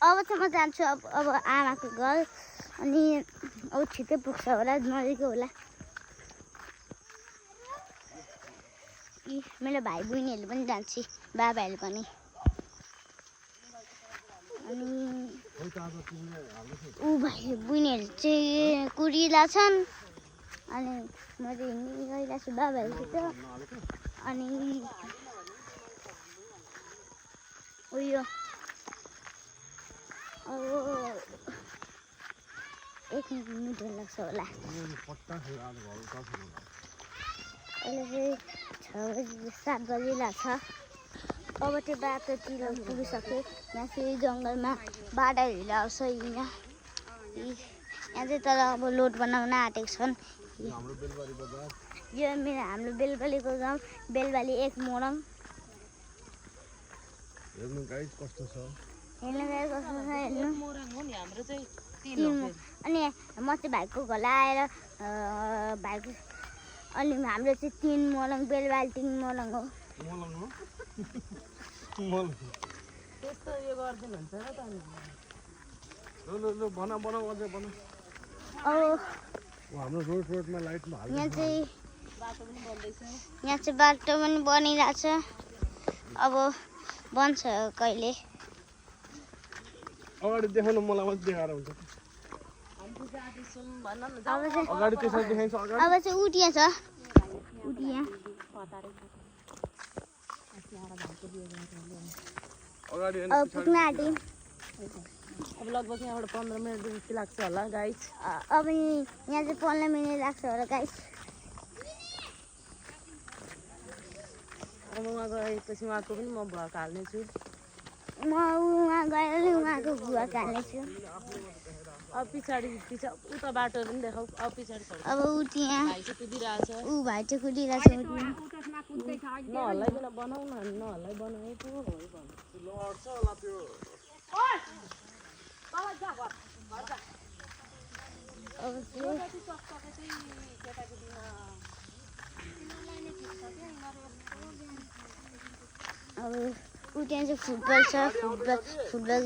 अब चाहिँ म जान्छु अब आमाको घर अनि अब छिटै पुग्छ होला नजिकै होला मेरो भाइ बहिनीहरू पनि जान्छ बाबाहरू पनि अनि ऊ भाइ बहिनीहरू चाहिँ कुरिला छन् अनि म चाहिँ हिँडिरहेको छु बाबाहरूसित अनि उयो अब 1 मिनट लाग्छ होला अहिले चाहिँ 7 बजी लाग्छ अब त्यो बाटोतिर पुगिसक्यो यहाँ फेरि जङ्गलमा बाटाहरू आउँछ यहाँ चाहिँ तर अब लोड बनाउन आँटेको छन् यो हाम्रो बेलबालीको गाउँ बेलबाली 1 मोरङ हेर्नु गाइस कस्तो छ हेर्नु अनि म चाहिँ भाइको घर आएर भाइको अनि हाम्रो चाहिँ 3 मोरङ बेलबाली 3 मोरङ हो त्यस्तो यो गर्दैन हुन्छ र त ल बना अझै बना अब हाम्रो रोडमा लाइटमा हाल्नु यहाँ चाहिँ बाटो पनि बन्दैछ बाटो पनि बनिरहेछ अब बन्छ कहिले अगाडि देखाउनु मलाई मात्रै देखाएर हुन्छ हामी जाँदैछौँ भन्न न अगाडि त्यसरी देखाइन्छ अगाडि अब चाहिँ उटिया छ उटिया अगाडि अब पुग्न आँट्यौँ अब लगभग यहाँबाट 15 मिनट जति लाग्छ होला गाइस अब यहाँ चाहिँ 15 मिनट लाग्छ होला गाइस अब उहाँ गएपछि उहाँको पनि म भुवा हाल्नेछु म उहाँ गएर उहाँको भुवा हाल्नेछु अब पछाडि उता बाटो पनि देखाऊ अब पछाडि अब उटिया भाइ चाहिँ कुदिरहेछ ऊ भाइ चाहिँ कुदिरहेछ नहल्लाइकन बनाऊ न नहल्लाइ बनाए पो लड्छ होला त्यो अब उटिया चाहिँ फुटबल छ फुटबल